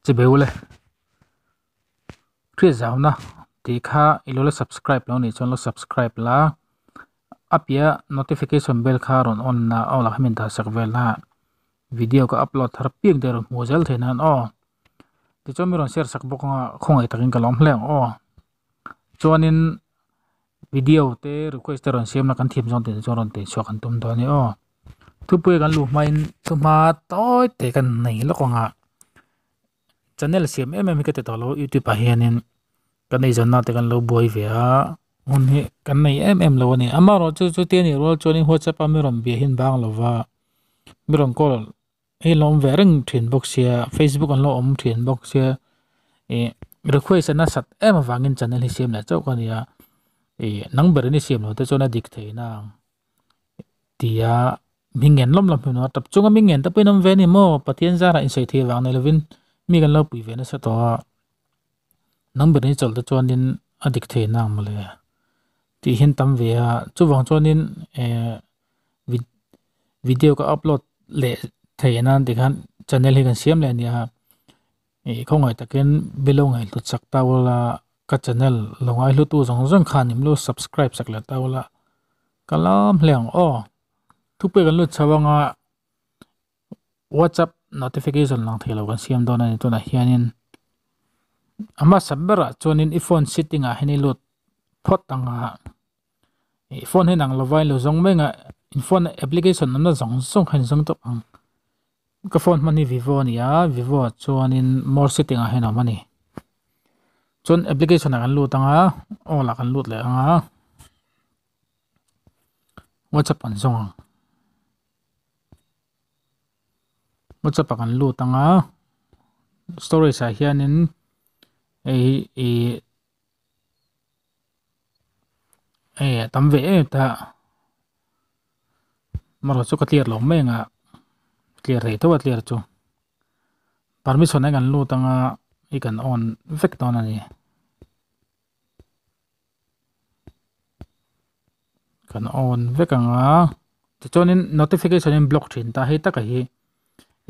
Chibeu le. Hriat zauna tih kha i lo la subscribe lo nih chuan lo subscribe la, a piah notification bell kha rawn on la aw la min dah sak vel a, video ka upload thar piak der hmuh zel theih nan aw. Tichuan mi rawn share sak bawk anga khawngaih takin ka lawm hle ang aw. Chuanin video te request te rawn siam la kan thiam zawng tih chuan rawn tih chhuah kan tum dawn a ni aw. Thupui kan luh hmain thuhma tawi te kan nei lawk ang a. Channel siam em em hi ka ti tawh lo youtube ah hianin kan eizawnna te kan lo buai ve a hun hi kan nei em em lo a ni amaherawhchu chu chutia nih rual chuanin whatsapp a mi rawn bia hi an bang lo va mi rawn call hi an lo awm ve reng thin bawk sia facebook an lo awm thin bawk sia ih request a nasat em avangin channel hi siam leh chauh ka ni a ih nang berin i siam loh te chuan a dik theih na ang. Tia mi ngen lawm lawm hmun a tap chunga mi ngen te pawhin awm ve a ni maw Pathian zarah insawi thei vang nei lovin mi kan lo pui ve nasa tawh a nang ber hi chawlh te chuanin a dik thei nang mawle tih hian tam ve a chuvang chuanin eh video ka upload leh theih nan tikhan channel hi kan siam leh a nia ih khawngaih takin below ngaihhlut sak ta ula ka channel lo ngaihlutu zawng zawng khan in lo subscribe sak leh ta ula ka lam hle ang aw thupui kan lut chho anga whatsapp notification lang thei lo kan siam dawn a ni tunah hianin a hmasa berah chuanin i phone setting ah hian i lut phawt ang a ih phone hi nang lova in lo zawng mai ang a in phone application awmna zawng zawng kha in zawng tawp ang. Ka phone hman hi vivo a ni a vivo ah chuanin more setting ah hian a awm a ni chuan application ah kan lut ang a all ah kan lut leh ang a whatsapp kan zawng ang whatsapp ah kan lut ang a storage ah hianin hei hi ih hei a tam ve em ta. Amaherawhchu chu ka clear lo mai ang a clear rei tho a clear chu permission a kan lut anga i kan on vek dawn a ni kan on vek ang a tichuanin notification in block thin ta hei taka hi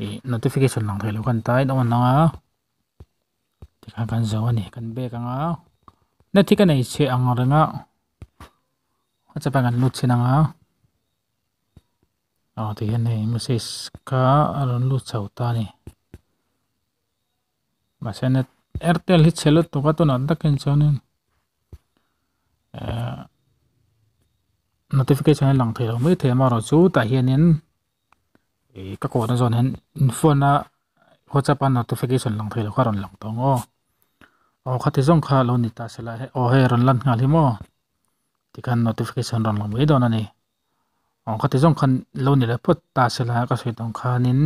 ih notification lang theilo khan ta in on ang a tikhan kan zo a ni kan back ang a net hi ka nei chhe ang reng a. WhatsApp ah kan lut chhin ang a aw ti hian hei message kha a rawn lut chho ta a ni mahse net airtel hi chhe lutuk a tunah takin chuanin ehh notification a lang thei lo mai thei amaherawh chu tah hianin ih ka kawhna zawn hian in phone a whatsapp a notification lang thei lo kha a rawn lang tawh ang aw aw khati zawng kha lo ni ta sela aw hei a rawn lan nghal hi maw. Tikhan notification rawn lang mai dawn a ni. Aw khati zawng khan lo ni leh phawt ta sela ka sawi tawng khanin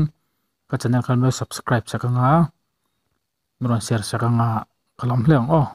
ka channel khan min lo subscribe sak anga min rawn share sak anga ka lawm hle ang aw.